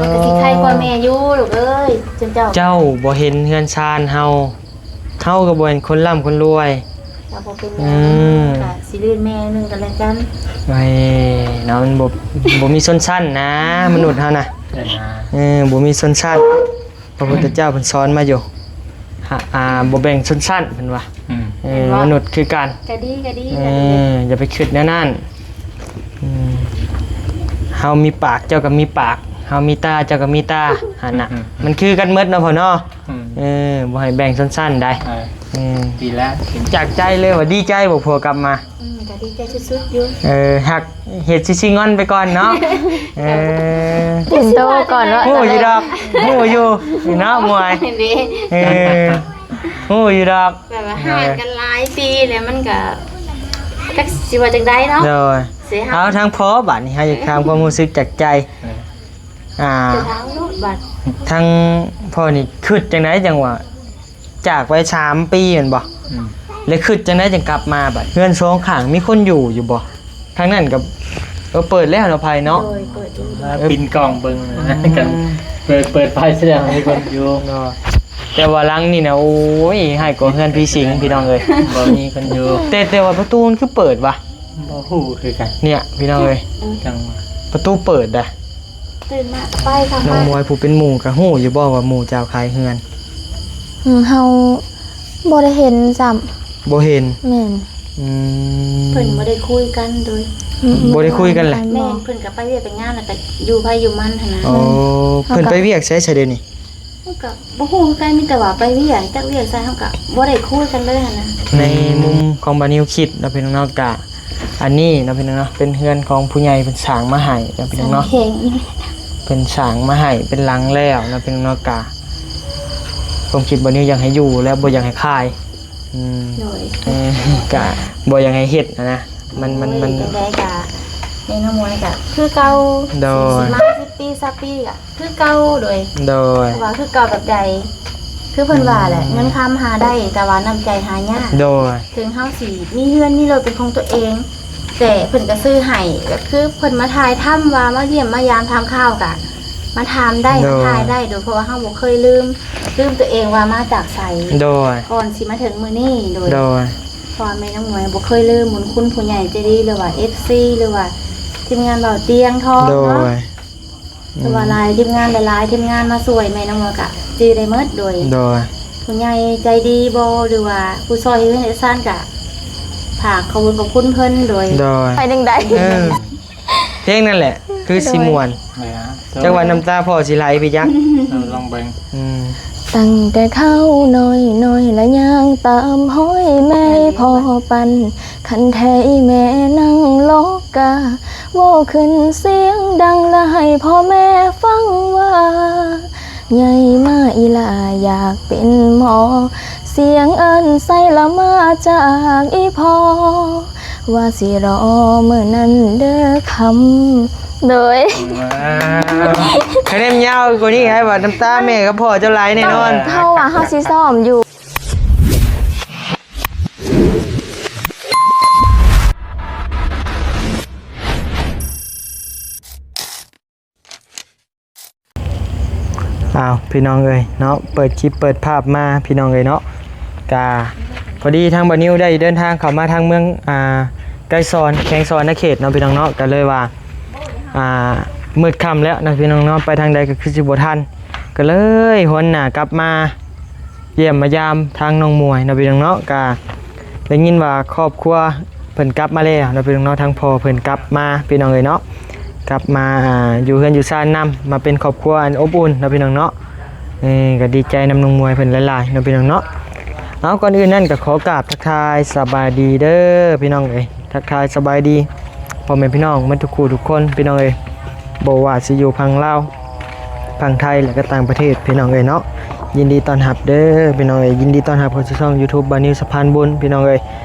ມັນກໍຊິໄຄກວ່າແມ່ຢູ່ລູກເອີຍ ເຈົ້າ ເຈົ້າບໍ່ເຫັນເຮືອນຊານເຮົາ ເຮົາກໍບໍ່ແມ່ນຄົນລ່ຳຄົນລວຍ ກໍບໍ່ເປັນຫຍັງ ອືມ ກໍຊິລື່ນແມ່ໜຶ່ງກັນແລ້ວກັນ ໂອ້ຍ ເນາະ ມັນບໍ່ ບໍ່ມີຊົນຊັ້ນນະ ມະນຸດເຮົານະ ເອີ ບໍ່ມີຊົນຊັ້ນ ພະພຸດທະເຈົ້າເພິ່ນສອນມາຢູ່ ອ່າ ບໍ່ແບ່ງຊົນຊັ້ນເພິ່ນວ່າ ອືມ ເອີ ເຫັນບໍ່ ມະນຸດຄືກັນ ກໍດີ ກໍດີ ເອີ ຢ່າໄປຄິດແນວນັ້ນ ອືມ ເຮົາມີປາກ ເຈົ້າກໍມີປາກ ເຮົາມີຕາ ເຈົ້າກໍມີຕາ ຫັ້ນນະ ອືມ ມັນຄືກັນໝົດເນາະພໍ່ເນາະ ອືມ ເອີ ບໍ່ໃຫ້ແບ່ງຊົນຊັ້ນໃດ ເອີ ເອີ ດີແລ້ວ ຈາກໃຈເລີຍວ່າດີໃຈບໍ່ ຜົວກັບມາ ອືມ ກໍດີໃຈສຸດໆຢູ່ ເອີ ຮັກເຮັດຊິຊິງອນໄປກ່ອນເນາະ ເອີ ເປັນໂຕກ່ອນເນາະ ຮູ້ຢູ່ດອກ ຮູ້ຢູ່ເນາະ ໝວຍ ເອີ ຮູ້ຢູ່ດອກ ແບບວ່າ ເອີ ຮ່າງກັນຫຼາຍປີແລ້ວ ມັນກໍຈັກຊິວ່າຈັ່ງໃດເນາະ ໂດຍ ເອົາທາງພໍ່ບາດນີ້ ເຮົາຢາກຖາມຄວາມຮູ້ສຶກຈາກໃຈ ເອີ ອ່າ ທາງພໍ່ນີ້ຄິດຈັ່ງໃດຈັ່ງວ່າຈາກໄປສາມປີແມ່ນບໍ່ ອືມ ແລ້ວຄິດຈັ່ງໃດຈັ່ງກັບມາ ບາດເຮືອນສອງຂ້າງມີຄົນຢູ່ຢູ່ບໍ່ ທາງນັ້ນກໍ ເອີ ເປີດແລ້ວເນາະ ໄຟເນາະ ໂດຍ ເປີດຢູ່ ເອີ ປິ່ນກ້ອງເບິ່ງ ອືມ ກັນ ເປີດ ເປີດໄຟສະແດງວ່າມີຄົນຢູ່ເນາະ ແຕ່ວ່າຫຼັງນີ້ນະ ໂອ້ຍ ຮ້າຍກວ່າເຮືອນຜີສິງ ພີ່ນ້ອງເອີຍ ບໍ່ມີຄົນຢູ່ ແຕ່ ແຕ່ວ່າປະຕູມັນຄືເປີດວະ ບໍ່ຮູ້ຄືກັນ ເນີ້ຍ ພີ່ນ້ອງເອີຍ ຈັ່ງວ່າ ປະຕູເປີດດະ ຕື່ນມາໄປທາງ ນ້ອງມວຍຜູ້ເປັນໝູ່ກໍຮູ້ຢູ່ບໍ່ວ່າໝູ່ເຈົ້າຂາຍເຮືອນ ອືມ ເຮົາບໍ່ໄດ້ເຫັນຊ້ຳ ບໍ່ເຫັນ ແມ່ນ ອືມ ເພິ່ນບໍ່ໄດ້ຄຸຍກັນໂດຍ ອືມ ບໍ່ໄດ້ຄຸຍກັນແຫຼະ ແມ່ນ ເພິ່ນກໍໄປວຽກໄປງານ ແລ້ວກໍຢູ່ໃຜຢູ່ມັນຫັ້ນນະ ອໍ ເພິ່ນໄປວຽກໃສຊະດຽວນີ້ ເຮົາກໍບໍ່ຮູ້ຄືກັນ ມີແຕ່ວ່າໄປວຽກ ຈັກວຽກໃສ ເຮົາກໍບໍ່ໄດ້ຄຸຍກັນເລີຍຫັ້ນນະ ໃນມຸມຂອງບ່າວນິວຄິດເນາະ ພີ່ນ້ອງເນາະ ກະ ອັນນີ້ເນາະ ພີ່ນ້ອງເນາະ ເປັນເຮືອນຂອງຜູ້ໃຫຍ່ເພິ່ນສ້າງມາໃຫ້ເນາະ ພີ່ນ້ອງເນາະ ເພິ່ນສ້າງມາໃຫ້ເປັນຫຼັງແລ້ວເນາະ ພີ່ນ້ອງເນາະ ກະ ຄວາມຄິດບ່າວນິວຢາກໃຫ້ຢູ່ ແລະ ບໍ່ຢາກໃຫ້ຂາຍ ອືມ ໂດຍ ເອີ ກະບໍ່ຢາກໃຫ້ເຮັດຫັ້ນນະ ມັນ ມັນ ໂດຍ ມັນ ຈັ່ງໃດກະ ໃນນ້ອງມວຍກະຄືເກົ່າ ໂດຍ ຊິມາສິບປີ ຊາວປີກະ ຄືເກົ່າໂດຍ ໂດຍ ເພາະວ່າຄືເກົ່າແບບໃດ ຄືເພິ່ນວ່າແຫຼະ ອືມ ເງິນຄຳຫາໄດ້ ແຕ່ວ່ານ້ຳໃຈຫາຍາກ ໂດຍ ເຖິງເຮົາຊິມີເຮືອນມີລົດເປັນຂອງຕົວເອງ ແຕ່ເພິ່ນກໍຊື້ໃຫ້ ແບບຄືເພິ່ນມາຖ່າຍທຳວ່າມາຢ້ຽມມາຢາມຖາມຂ່າວ ກໍມາຖາມໄດ້ ໂດຍ ມາຖ່າຍໄດ້ໂດຍ ເພາະວ່າເຮົາບໍ່ເຄີຍລືມ ລືມຕົວເອງວ່າມາຈາກໃສ ໂດຍ ກ່ອນຊິມາເຖິງມື້ນີ້ໂດຍ ໂດຍ ເພາະວ່າແມ່ນ້ອງມວຍບໍ່ເຄີຍລືມບຸນຄຸນຜູ້ໃຫຍ່ໃຈດີ ຫຼືວ່າເອັຟຊີ ຫຼືວ່າທີມງານເບົາຕຽງທອງ ໂດຍ ເນາະ ຖືວ່າ ອືມ ຫຼາຍທີມງານ ຫຼາຍໆທີມງານມາຊ່ວຍແມ່ນ້ອງວ່າກະຈື່ໄດ້ໝົດໂດຍ ໂດຍ ຜູ້ໃຫຍ່ໃຈດີບໍ່ ຫຼືວ່າຜູ້ຊ່ອຍເຮັດເຮືອນເຮັດຊານກະຝາກຂອບຄຸນຂອບຄຸນເພິ່ນໂດຍ ໂດຍ ໄປຈັ່ງໃດ ເອີ ເພງນັ້ນແຫຼະ ຄືຊິມ່ວນ ໂດຍ ຈັກວ່ານ້ຳຕາພໍ່ຊິໄຫຼໄປຈັກ ເອີ ລອງເບິ່ງ ອືມ ຕັ້ງແຕ່ເຂົານ້ອຍໆ ລະຍ່າງຕາມຮອຍແມ່ພໍ່ປັ່ນ ຄັນແທ້ອີແມ່ນັ່ງລອກກາ ເວົ້າຂຶ້ນສຽງດັງ ລະໃຫ້ພໍ່ແມ່ຟັງວ່າ ໃຫຍ່ມາອີຫຼ້າຢາກເປັນໝໍ ສຽງເອີ້ນໃສ່ລະມາຈາກອີພໍ່ ວ່າຊິລໍມື້ນັ້ນເດີຄຳ ໂດຍ ວ້າວ ຄະແນນຍາວກວ່ານີ້ໃຫ້ວ່ານ້ຳຕາແມ່ກັບພໍ່ເຈົ້າໄຫຼແນ່ນອນ ເຮົາວ່າເຮົາຊິຊ້ອມຢູ່ ອ້າວ ພີ່ນ້ອງເອີຍເນາະ ເປີດຄລິບເປີດພາບມາ ພີ່ນ້ອງເອີຍເນາະ ກະພໍດີທາງບ່າວນິວໄດ້ເດີນທາງເຂົ້າມາທາງເມືອງ ອ່າ ໄກສອນ ແຂວງສະຫວັນນະເຂດເນາະ ພີ່ນ້ອງເນາະ ກະເລີຍວ່າ ອ່າ ມືດຄ່ຳແລ້ວເນາະ ພີ່ນ້ອງເນາະ ໄປທາງໃດກໍຄືຊິບໍ່ທັນ ກໍເລີຍຫວນໜ້າກັບມາ ຢ້ຽມມາຢາມທາງນ້ອງມວຍເນາະ ພີ່ນ້ອງເນາະ ກະໄດ້ຍິນວ່າຄອບຄົວເພິ່ນກັບມາແລ້ວເນາະ ພີ່ນ້ອງເນາະ ທາງພໍ່ເພິ່ນກັບມາ ພີ່ນ້ອງເອີຍເນາະ ກັບມາ ອ່າ ຢູ່ເຮືອນຢູ່ຊານນຳ ມາເປັນຄອບຄົວອັນອົບອຸ່ນເນາະ ພີ່ນ້ອງເນາະ ເອີ ກະດີໃຈນຳນ້ອງມວຍເພິ່ນຫຼາຍໆເນາະ ພີ່ນ້ອງເນາະ ເອົາ ກ່ອນອື່ນນັ້ນກະຂໍກາບທັກທາຍສະບາຍດີເດີ ພີ່ນ້ອງເອີຍ ທັກທາຍສະບາຍດີພໍ່ແມ່ພີ່ນ້ອງໝົດທຸກຄູ່ທຸກຄົນ ພີ່ນ້ອງເອີຍ ບໍ່ວ່າຊິຢູ່ຝັ່ງລາວ ຝັ່ງໄທ ແລະ ກໍຕ່າງປະເທດ ພີ່ນ້ອງເອີຍເນາະ ຍິນດີຕ້ອນຮັບເດີ ພີ່ນ້ອງເອີຍ ຍິນດີຕ້ອນຮັບເຂົ້າສູ່ຊ່ອງຢູທູບບ່າວນິວສະພານບຸນ ພີ່ນ້ອງເອີຍ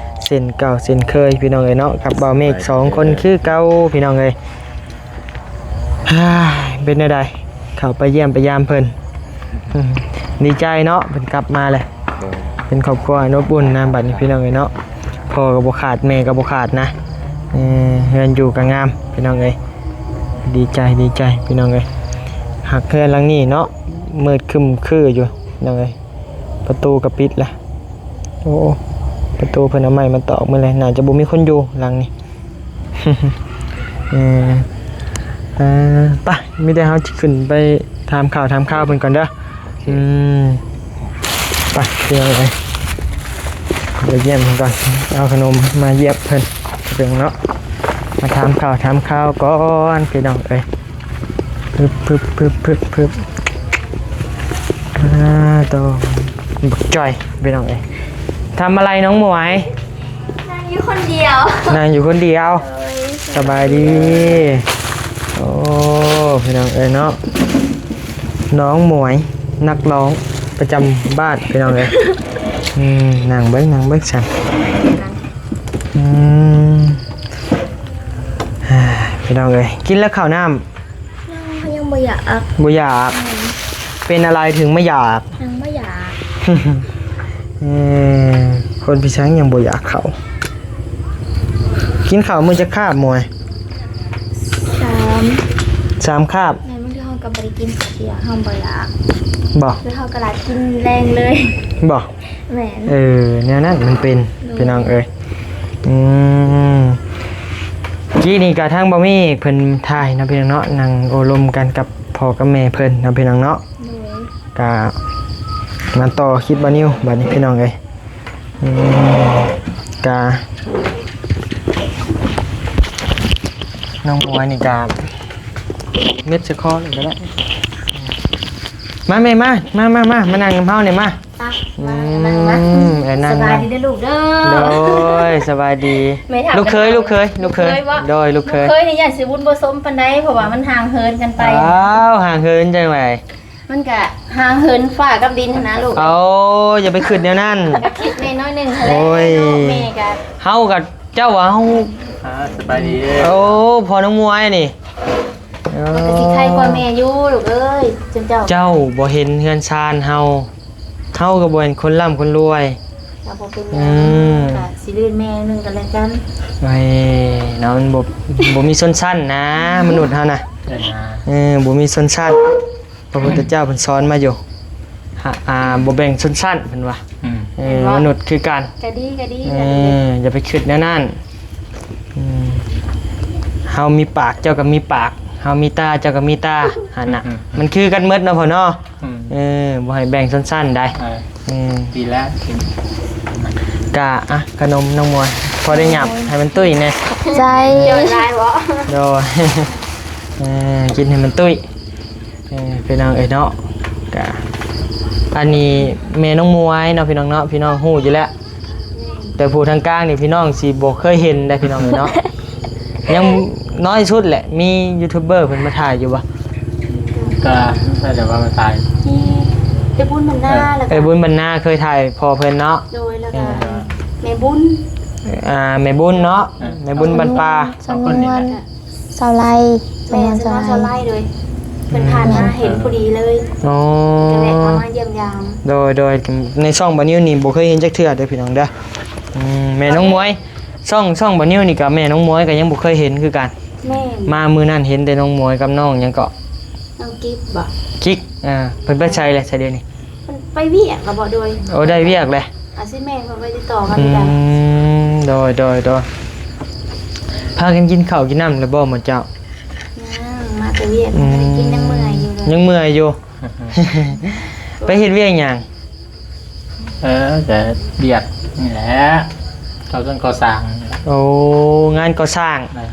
ເຊັ່ນເກົ່າເຊັ່ນເຄີຍ ພີ່ນ້ອງເອີຍເນາະ ກັບບ່າວເມກສອງຄົນຄືເກົ່າ ພີ່ນ້ອງເອີຍ ເປັນແນວໃດ ເຂົ້າໄປຢ້ຽມໄປຢາມເພິ່ນ ອືມ ດີໃຈເນາະ ເພິ່ນກັບມາແລ້ວ ໂດຍ ເປັນຄອບຄົວອັນອົບອຸ່ນນະ ບັດນີ້ ພີ່ນ້ອງເອີຍເນາະ ພໍ່ກໍບໍ່ຂາດ ແມ່ກໍບໍ່ຂາດນະ ເອີ ເຮືອນຢູ່ກໍງາມ ພີ່ນ້ອງເອີຍ ດີໃຈ ດີໃຈ ພີ່ນ້ອງເອີຍ ຮັກເຮືອນຫຼັງນີ້ເນາະ ມືດຄຶ້ມຄືຢູ່ນ້ອງເອີຍ ປະຕູກໍປິດລະ. ໂອ້ ປະຕູເພິ່ນເອົາໄມ້ມາຕອກໝົດເລີຍ ໜ້າຈະບໍ່ມີຄົນຢູ່ຫຼັງນີ້. ເອີ ເອີ ໄປ ມີແຕ່ເຮົາຊິຂຶ້ນໄປຖາມຂ່າວຖາມຄາວເພິ່ນກ່ອນເດີ. ອືມ ໄປ ພີ່ນ້ອງເອີຍ ໄປຢ້ຽມເພິ່ນກ່ອນ ເອົາຂະໜົມມາຢ້ຽມເພິ່ນເບິ່ງເນາະ ມາຖາມຂ່າວຖາມຄາວກ່ອນ ພີ່ນ້ອງເອີຍ. ປຶບ ປຶບ ປຶບ ປຶບ ປຶບ ອ່າ ໂຕ ບັກຈ່ອຍ ພີ່ນ້ອງເອີຍ. ທຳອະໄລນ້ອງໝວຍ? ນັ່ງຢູ່ຄົນດຽວ ນັ່ງຢູ່ຄົນດຽວ. ໂດຍ ສະບາຍດີ. ໂອ້ ພີ່ນ້ອງເອີຍເນາະ ນ້ອງໝວຍ ນັກຮ້ອງປະຈຳບ້ານ ພີ່ນ້ອງເອີຍ. ອືມ ນັ່ງເບິ່ງ ນັ່ງເບິ່ງຊັ້ນ. ອືມ ພີ່ນ້ອງເອີຍ ກິນແລ້ວເຂົ້ານ້ຳ? ຍັງ ຍັງບໍ່ຢາກ ບໍ່ຢາກ. ອືມ ເປັນອະໄລເຖິງບໍ່ຢາກ? ຍັງບໍ່ຢາກ. ເອີ ຄົນພິສັງຍັງບໍ່ຢາກເຂົ້າ. ກິນເຂົ້າມື້ຈັກຄາບໝວຍ? ສາມ ສາມຄາບ. ແມ່ນ ບາງເທື່ອເຮົາກໍບໍ່ໄດ້ກິນເຂົ້າທ່ຽງ ເຮົາບໍ່ຢາກ. ບໍ່? ແລ້ວເຮົາກໍລາດກິນແລງເລີຍ. ບໍ່? ແມ່ນ ເອີ ແນວນັ້ນມັນເປັນ ໂດຍ ພີ່ນ້ອງເອີຍ. ອືມ ກີ້ນີ້ກະທາງບ່າວເມກເພິ່ນຖ່າຍເນາະ ພີ່ນ້ອງເນາະ ນັ່ງໂອ້ລົມກັນກັບພໍ່ກັບແມ່ເພິ່ນເນາະ ພີ່ນ້ອງເນາະ. ໂດຍ ກະມາຕໍ່ຄລິບບ່າວນິວບາດນີ້ ພີ່ນ້ອງເອີຍ. ອືມ ກະນ້ອງໝວຍນີ້ກະເມັດສະຄໍນີ້ກໍໄດ້. ມາແມ່ ມາ ມາ ມາ ມາ ມານັ່ງນຳເຮົານີ້ມາ. ມາ ອືມ ມາ ມາ ເອີ ນັ່ງ ສະບາຍດີເດີລູກເດີ. ໂດຍ ສະບາຍດີ. ລູກເຂີຍ ລູກເຂີຍ ລູກເຂີຍ. ໂດຍ ລູກເຂີຍ ລູກເຂີຍນີ້ຢ້ານຊິບຸນບໍ່ສົມປານໃດ ເພາະວ່າມັນຫ່າງເຫີນກັນໄປ. ອ້າວ ຫ່າງເຫີນຈັ່ງໃດ? ມັນກະຫ່າງເຫີນຟ້າກັບດິນຫັ້ນນະລູກ. ເອົາ ຢ່າໄປຄິດແນວນັ້ນ ກໍຄິດແນ່ໜ້ອຍໜຶ່ງຫັ້ນແຫຼະ. ໂອ້ຍ ເນາະ ແມ່ກະ ເຮົາກະ ເຈົ້າວ່າເຮົາ ອ່າ ສະບາຍດີ. ໂອ້ ພໍ່ນ້ອງໝວຍນີ້ ມັນກໍຊິໄຄກວ່າແມ່ຢູ່ລູກເອີຍ. ເຈົ້າ ເຈົ້າບໍ່ເຫັນເຮືອນຊານເຮົາ ເຮົາກໍບໍ່ແມ່ນຄົນລ່ຳຄົນລວຍ. ກໍບໍ່ເປັນຫຍັງ ອືມ ກໍຊິລື່ນແມ່ໜຶ່ງກໍແລ້ວກັນ. ໂອ້ຍ ເນາະ ມັນບໍ່ ບໍ່ມີຊົນຊັ້ນນະ ມະນຸດເຮົານະ. ເອີ ບໍ່ມີຊົນຊັ້ນ. ພະພຸດທະເຈົ້າເພິ່ນສອນມາຢູ່ ຫາ ອ່າ ບໍ່ແບ່ງຊົນຊັ້ນເພິ່ນວ່າ. ອືມ ເອີ ເຫັນບໍ່? ມະນຸດຄືກັນ. ກໍດີ ກໍດີ. ເອີ ຢ່າໄປຄິດແນວນັ້ນ. ອືມ ເຮົາມີປາກ ເຈົ້າກໍມີປາກ ເຮົາມີຕາ ເຈົ້າກໍມີຕາ ຫັ້ນນະ. ອືມ ມັນຄືກັນໝົດເນາະພໍ່ເນາະ. ອືມ ເອີ ບໍ່ໃຫ້ແບ່ງຊົນຊັ້ນໃດ. ເອີ ອືມ ດີແລ້ວ. ກະ ອ່ະ ຂະໜົມນ້ອງໝວຍ ພໍໄດ້ຫຍັບໃຫ້ມັນຕຸ້ຍແດ່. ໃຈ ໂດຍ ເອີ ກິນໃຫ້ມັນຕຸ້ຍ. ເອີ ພີ່ນ້ອງເອີຍເນາະ ກະ ອັນນີ້ແມ່ນ້ອງໝວຍເນາະ ພີ່ນ້ອງເນາະ ພີ່ນ້ອງຮູ້ຢູ່ແລ້ວ ແຕ່ຜູ້ທາງກາງນີ້ພີ່ນ້ອງຊິບໍ່ເຄີຍເຫັນໄດ໋ ພີ່ນ້ອງເອີຍເນາະ. ຍັງນ້ອຍສຸດແຫຼະ ມີຢູທູບເບີເພິ່ນມາຖ່າຍຢູ່ບໍ່? ກໍໜ້າຈະວ່າມາຖ່າຍ ມີແຕ່ບຸນບັນນາ ເອີ ແລ້ວກໍ ເອີ ບຸນບັນນາເຄີຍຖ່າຍພໍ່ເພິ່ນເນາະ. ໂດຍ ແລ້ວກໍ ເອີ ແມ່ບຸນ ອ່າ ແມ່ບຸນເນາະ. ເອີ ແມ່ບຸນບັນປ່າ ສະຫງວນ ສະຫງວນ ສາວໄລ. ແມ່ນ ສະຫງວນ ສາວໄລ. ສະຫງວນສາວໄລ ໂດຍ ເພິ່ນຜ່ານມາເຫັນພໍດີເລີຍ. ອໍ ກໍແວະເຂົ້າມາຢ້ຽມຢາມ. ໂດຍ ໂດຍ ໃນຊ່ອງບ່າວນິວນີ້ບໍ່ເຄີຍເຫັນຈັກເທື່ອເດີພີ່ນ້ອງເດີ. ອືມ ແມ່ນ້ອງໝວຍ ຊ່ອງ ຊ່ອງບ່າວນິວນີ້ກໍແມ່ນ້ອງໝວຍກໍຍັງບໍ່ເຄີຍເຫັນຄືກັນ. ແມ່ນ ມາມື້ນັ້ນເຫັນແຕ່ນ້ອງໝວຍກັບນ້ອງຫຍັງເກາະ? ນ້ອງກິກບໍ? ກິກ ອ່າ ເພິ່ນໄປໃສແລ້ວຊະດຽວນີ້? ເພິ່ນໄປວຽກແລ້ວບໍ? ໂດຍ ໂອ້ ໄດ້ວຽກແລ້ວ. ອາ ຊິແມ່ນ ເພິ່ນໄປຕິດຕໍ່ກັນຄືກັນ. ອືມ ໂດຍ ໂດຍ ໂດຍ. ພາກັນກິນເຂົ້າກິນນ້ຳແລ້ວບໍ່ໝູ່ເຈົ້າ? ຍັງ ມາແຕ່ວຽກ ອືມ ຍັງບໍ່ໄດ້ກິນ ຍັງເມື່ອຍຢູ່ເລີຍ. ຍັງເມື່ອຍຢູ່. ໄປເຮັດວຽກຫຍັງ? ເອີ ກໍວຽກນີ້ແຫຼະ ເຂົາເອີ້ນກໍ່ສ້າງ. ໂອ້ ງານກໍ່ສ້າງ. ເອີ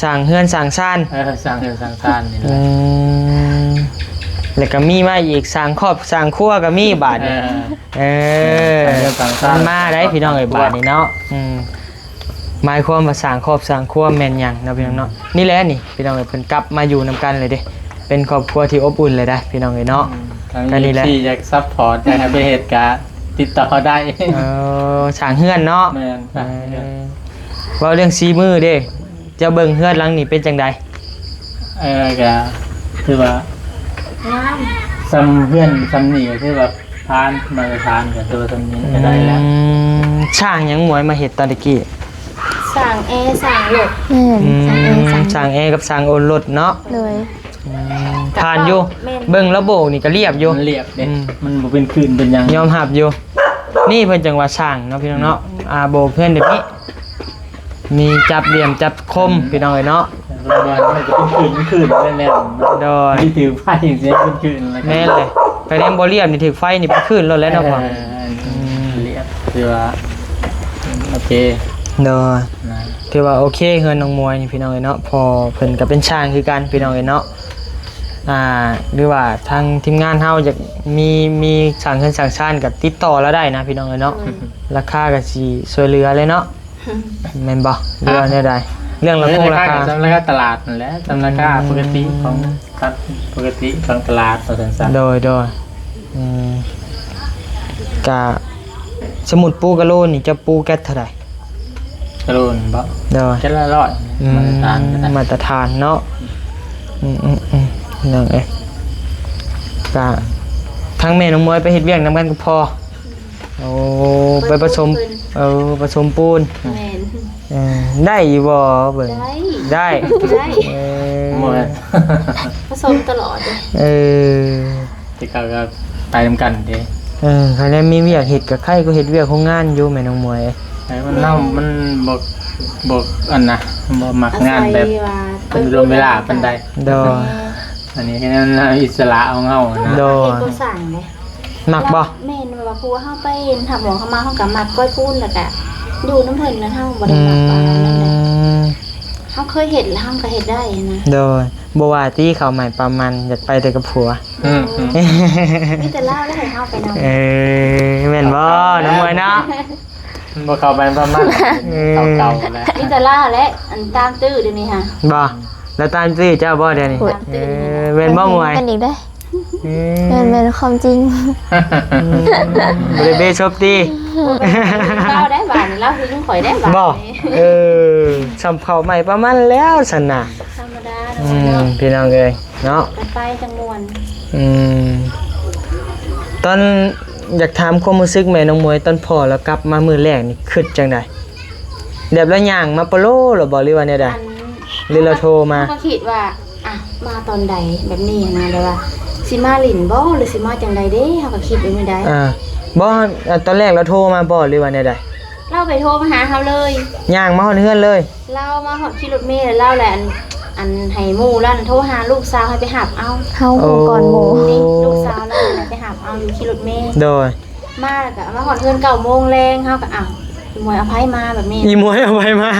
ສ້າງເຮືອນສ້າງຊານ. ເອີ ສ້າງເຮືອນສ້າງຊານນີ້ແຫຼະ. ອືມ ແລ້ວກໍມີມາອີກ ສ້າງຄອບສ້າງຄົວກໍມີບາດນີ້. ເອີ ເອີ ສ້າງເຮືອນສ້າງຊານ ມັນມາໄດ໋ພີ່ນ້ອງເອີຍ ບາດນີ້ເນາະ. ອືມ ໝາຍຄວາມວ່າສ້າງຄອບສ້າງຄົວແມ່ນຫຍັງເນາະ ພີ່ນ້ອງເນາະ. ອືມ ນີ້ແຫຼະນີ້ພີ່ນ້ອງເອີຍ ເພິ່ນກັບມາຢູ່ນຳກັນເລີຍເດ້ ເປັນຄອບຄົວທີ່ອົບອຸ່ນເລີຍໄດ໋ພີ່ນ້ອງເອີຍເນາະ. ອືມ ກໍນີ້ແຫຼະ ທີ່ຢາກຊັບພອດ ຢາກໃຫ້ໄປເຮັດກະຕິດຕໍ່ເຮົາໄດ້. ເອີ ສ້າງເຮືອນເນາະ. ແມ່ນ ເອີ ສ້າງເຮືອນ. ເວົ້າເລື່ອງສີມືເດ້ ເຈົ້າເບິ່ງເຮືອນຫຼັງນີ້ເປັນຈັ່ງໃດ? ເອີ ກະຄືວ່າງາມ ສ່ຳເຮືອນສ່ຳນີ້ກໍຄືວ່າຜ່ານ ມາດຕະຖານກໍຖືວ່າສ່ຳນີ້ກໍໄດ້ແລ້ວ. ອືມ ສ້າງຫຍັງໝວຍມາເຮັດຕອນຕະກີ້? ສ້າງແອ ສ້າງລົດ. ແມ່ນ ອືມ ສ້າງແອ ສ້າງລົດ ສ້າງແອກັບສ້າງໂອລົດເນາະ. ໂດຍ. ອືມ ຜ່ານຢູ່ ແມ່ນ ເບິ່ງລະໂບກນີ້ກໍລຽບຢູ່ ມັນລຽບເດ້ ອືມ ມັນບໍ່ເປັນຄື້ນເປັນຫຍັງ ຍອມຮັບຢູ່. ນີ້ເພິ່ນຈັ່ງວ່າຊ່າງເນາະ ພີ່ນ້ອງເນາະ ອືມ ອ່າ ໂບກເຮືອນແບບນີ້ ມີຈັບຫຼ່ຽມຈັບຄົມ ອືມ ພີ່ນ້ອງເອີຍເນາະ ບາງບ່ອນມັນກໍເປັນຄື້ນ ເປັນຄື້ນແນ່ນອນເນາະ ໂດຍ ທີ່ຖືກໄຟຈັ່ງຊີ້ເປັນຄື້ນ ແມ່ນເລີຍ ໄປແນມບໍ່ລຽບນີ້ຖືກໄຟນີ້ເປັນຄື້ນໂລດແຫຼະເນາະ ພໍ່ ເອີ ອືມ ລຽບ ຖືວ່າໂອເຄ ໂດຍ ນະ ຖືວ່າໂອເຄ ເຮືອນນ້ອງມວຍນີ້ ພີ່ນ້ອງເອີຍເນາະ ພໍ່ເພິ່ນກໍເປັນຊ່າງຄືກັນ ພີ່ນ້ອງເອີຍເນາະ ອ່າ ຫຼືວ່າທາງທີມງານເຮົາຢາກມີ ມີສ້າງເຮືອນສ້າງຊານກໍຕິດຕໍ່ລາວໄດ້ນະ ພີ່ນ້ອງເອີຍເນາະ ອືມ ລາຄາກໍຊິຊ່ວຍເຫຼືອເລີຍເນາະ ແມ່ນບໍ່ ຫຼືວ່າແນວໃດ ເລື່ອງລາຄົງລາຄາ ເອີ ລາຄາກໍສ່ຳລາຄາຕະຫຼາດນັ້ນແຫຼະ ສ່ຳລາຄາ ອືມ ປົກກະຕິຂອງ ຕັດປົກກະຕິຂອງຕະຫຼາດວ່າຊັ້ນຊະ ໂດຍ ໂດຍ ອືມ ກະ ສົມມຸດປູກະໂລນີ້ ເຈົ້າປູແກັດເທົ່າໃດ? ກະໂລນີ້ບໍ? ໂດຍ ແກັດລະຮ້ອຍ ອືມ ມາດຕະຖານກໍໄດ້ ມາດຕະຖານເນາະ ອືມໆ ພີ່ນ້ອງເອີຍ ກະ ທາງແມ່ນ້ອງມວຍໄປເຮັດວຽກນຳກັນກັບພໍ່ ໂອ້ ໄປປະສົມ ເອີ ປະສົມປູນ ແມ່ນ ເອີ ໄດ້ຢູ່ບໍ່ເບິ່ງ? ໄດ້ ໄດ້ ໄດ້ ເອີ ບໍ່ແມ່ນ ປະສົມຕະຫຼອດ ເອີ ແຕ່ເກົ່າກໍໄປນຳກັນເດ້ ເອີ ຄັນແມ່ນມີວຽກເຮັດກໍໃຄ່ກໍເຮັດວຽກໂຮງງານຢູ່ແມ່ນ້ອງມວຍ ເອີ ມັນ ແມ່ນ ເຮົາ ມັນບໍ່ ບໍ່ ອັນນະ ບໍ່ມັກງານແບບ ອາໄສວ່າ ເປັນລວມເວລາປານໃດ ໂດຍ ອັນນີ້ຄືເຮົາອິດສະຫຼະຂອງເຮົານະ ໂດຍ ເຮັດກໍ່ສ້າງເດ້ ມັກບໍ່? ແມ່ນວ່າ ເພາະວ່າເຮົາໄປຮັບໝໍເຮົາມາ ເຮົາກໍມັກກ້ອຍປູນ ແລ້ວກໍຢູ່ນຳເພິ່ນນະ ເຮົາບໍ່ໄດ້ມັກວ່ານັ້ນນະ ອືມ ເຮົາເຄີຍເຮັດແລ້ວເຮົາກໍເຮັດໄດ້ນະ ໂດຍ ບໍ່ວ່າຕິເຂົ້າໃໝ່ປາມັນ ຢາກໄປແຕ່ກັບຜົວ ອືມ ມີແຕ່ລາວແລ້ວໃຫ້ເຮົາໄປນຳ ເອີ ແມ່ນບໍ່ນ້ອງມວຍເນາະ? ມັນບໍ່ເຂົ້າໄປປາມັນ ເອີ ເກົ່າໆແຫຼະ ມີແຕ່ລາວແຫຼະ ອັນຕາມຕື້ດຽວນີ້ຫະ ບໍ່? ລາວຕາມຕື້ເຈົ້າບໍ່ດຽວນີ້? ໂອ້ຍ ເອີ ແມ່ນບໍ່ມວຍ? ກັນອີກເດ້ ອືມ ແມ່ນໆ ຄວາມຈິງ ອືມ ບໍ່ໄດ້ເບສົບຕິ ລາວໄດ້ບາດນີ້ ລາວຫຶງຂ້ອຍໄດ້ບາດນີ້ ບໍ່ ເອີ ສ່ຳເຂົ້າໃໝ່ປາມັນແລ້ວຊັ້ນນະ ທຳມະດາ ອືມ ເນາະ ພີ່ນ້ອງເອີຍເນາະ ກັນໄປຈັ່ງມ່ວນ ອືມ ຕອນ ຢາກຖາມຄວາມຮູ້ສຶກແມ່ນ້ອງມວຍ ຕອນພໍ່ລາວກັບມາມື້ແລກນີ້ ຄິດຈັ່ງໃດ? ແບບລາວຍ່າງມາໂປໂລລະບໍ່ ຫຼືວ່າແນວໃດ? ອັນ ຫຼືລາວໂທມາ? ເຮົາກໍຄິດວ່າ ອ່ະ ມາຕອນໃດແບບນີ້ນະ ແບບວ່າຊິມາຫຼິ້ນບໍ່ ຫຼືຊິມາຈັ່ງໃດເດ້ ເຮົາກໍຄິດແບບນີ້ໄດ໋ ອ່າ ບໍ່ ຕອນແລກລາວໂທມາບໍ່ ຫຼືວ່າແນວໃດ? ລາວໄປໂທມາຫາເຮົາເລີຍ ຍ່າງມາຮອດເຮືອນເລີຍ ລາວມາຮອດຂີ່ລົດເມແລ້ວ ລາວແຫຼະ ອັນ ອັນໃຫ້ໝູ່ລາວໂທຫາລູກສາວໃຫ້ໄປຮັບເອົາ ເຮົາ ໂອ້ ກ່ອນໝູ່ ນີ້ລູກສາວລາວໃຫ້ໄປຮັບເອົາຢູ່ຂີ່ລົດເມ ໂດຍ ມາແລ້ວກໍມາຮອດເຮືອນເກົ້າໂມງແລງ ເຮົາກໍ ອ້າວ ອີໝວຍເອົາໃຜມາແບບນີ້ ອີໝວຍເອົາໃຜມາ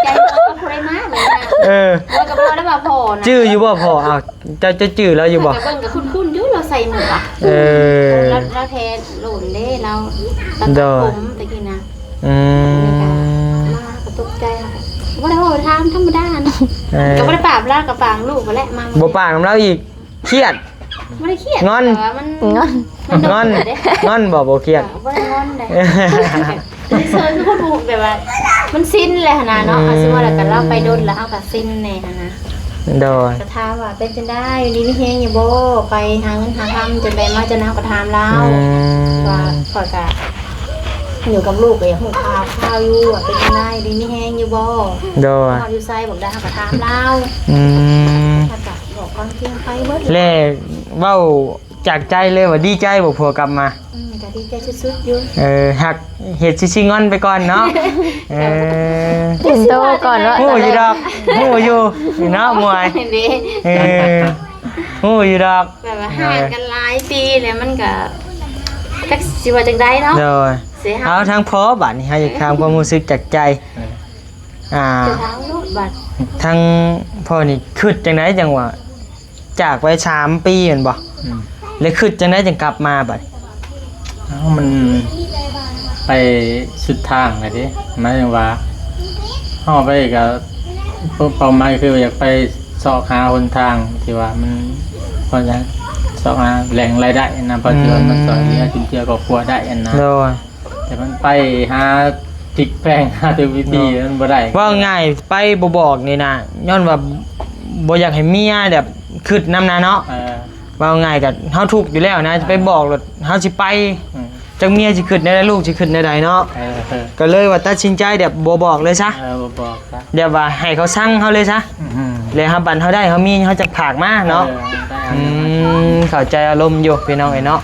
ໃຈເຮົາກໍບໍ່ໄດ້ມາແບບນີ້ ເອີ ໝວຍກໍບໍ່ໄດ້ວ່າພໍນະ ຈື່ຢູ່ບໍ່ພໍ່? ອ້າວ ເຈົ້າ ເຈົ້າຈື່ລາວຢູ່ບໍ່? ເບິ່ງກໍຄຸ້ນໆຢູ່ ລາວໃສ່ໝວກ ເອີ ລາວ ລາວແທ້ໂລນເດ້ ລາວຕັດ ໂດຍ ຜົມແຕ່ກີ້ນະ ອືມ ມາກໍຕົກໃຈ ບໍ່ໄດ້ເວົ້າ ຖາມທຳມະດານະ ເອີ ກໍບໍ່ໄດ້ປາບລາວ ກໍປາບລູກຫັ້ນແຫຼະ ມາ ບໍ່ປາກນຳລາວອີກ ຄຽດ ບໍ່ໄດ້ຄຽດ ງອນ ແຕ່ວ່າມັນ ງອນ ມັນ ງອນ ໂດນເດ້ ງອນບໍ່? ບໍ່ຄຽດ ບໍ່ໄດ້ງອນໃດ ເຊີນຄືຄົນບໍ່ ແບບວ່າມັນຊິນແລ້ວຫັ້ນນະເນາະ ອືມ ເຮົາຊິວ່າແລ້ວກໍລາວໄປດົນແລ້ວ ເຮົາກໍຊິນແດ່ຫັ້ນນະ ໂດຍ ກໍຖາມວ່າເປັນຈັ່ງໃດ ຢູ່ດີມີແຮງຢູ່ບໍ່ ໄປຫາເງິນຫາຄຳຈັ່ງໃດມາຈັ່ງໃດ ເຮົາກໍຖາມລາວ ອືມ ວ່າຂ້ອຍກໍ ຢູ່ກັບລູກກໍຢາກຮູ້ຂ່າວຄາວຢູ່ວ່າເປັນຈັ່ງໃດ ດີມີແຮງຢູ່ບໍ່ ໂດຍ ຮອດຢູ່ໃສບອກໄດ້ ເຮົາກໍຖາມລາວ ອືມ ເຮົາກໍບອກຄວາມຈິງໄປເບິດ ແລະ ເວົ້າຈາກໃຈເລີຍວ່າດີໃຈບໍ່ ຜົວກັບມາ? ອືມ ກໍດີໃຈສຸດໆຢູ່ ເອີ ຮັກເຮັດຊິຊິງອນໄປກ່ອນເນາະ ເອີ ເປັນໂຕກ່ອນເນາະ ຮູ້ຢູ່ດອກ ຮູ້ຢູ່ເນາະ ມວຍ ເອີ ຮູ້ຢູ່ດອກ ແບບວ່າ ເອີ ຫ່າງກັນຫຼາຍປີແລ້ວ ມັນກໍຈັກຊິວ່າຈັ່ງໃດເນາະ ໂດຍ ເອົາທາງພໍ່ບາດນີ້ ເຮົາຢາກຖາມຄວາມຮູ້ສຶກຈາກໃຈ ເອີ ອ່າ ທາງພໍ່ນີ້ຄິດຈັ່ງໃດຈັ່ງວ່າຈາກໄປສາມປີແມ່ນບໍ່? ອືມ ແລ້ວຄິດຈັ່ງໃດຈັ່ງກັບມາບາດນີ້? ເອົ້າ ມັນໄປສຸດທາງແລ້ວເດ້ ໝາຍເຖິງວ່າເຮົາໄປກໍ ເປົ້າໝາຍຄືວ່າຢາກໄປຊອກຫາຫົນທາງທີ່ວ່າມັນ ພໍຈະຊອກຫາແຫຼ່ງລາຍໄດ້ນະ ພໍທີ່ວ່າມັນ ອືມ ຊ່ອຍເຫຼືອຈຸນເຈືອຄອບຄົວໄດ້ນະ ໂດຍ ແຕ່ມັນໄປຫາຕິກແພງ ຫາແຕ່ວິທີ ມັນບໍ່ໄດ້ ເວົ້າງ່າຍໄປບໍ່ບອກນີ້ນະ ຍ້ອນວ່າບໍ່ຢາກໃຫ້ເມຍແບບຄິດນຳນະເນາະ ເອີ ເວົ້າງ່າຍກໍເຮົາທຸກຢູ່ແລ້ວນະ ຈະໄປບອກໂລດເຮົາຊິໄປ ອືມ ຈັກເມຍຊິຄິດແນວໃດ ລູກຊິຄິດແນວໃດເນາະ ເອີ ເອີ ກໍເລີຍວ່າຕັດສິນໃຈແບບບໍ່ບອກເລີຍຊະ ເອີ ບໍ່ບອກຊະ ແບບວ່າໃຫ້ເຂົາສັ່ງເຮົາເລີຍຊະ ອືມ ແລະ ເຮົາບັດເຮົາໄດ້ເຮົາມີເຮົາຈະຝາກມາເນາະ. ເອີ ໄດ້ ອືມ ເຂົ້າໃຈອາລົມຢູ່ພີ່ນ້ອງເອີຍເນາະ.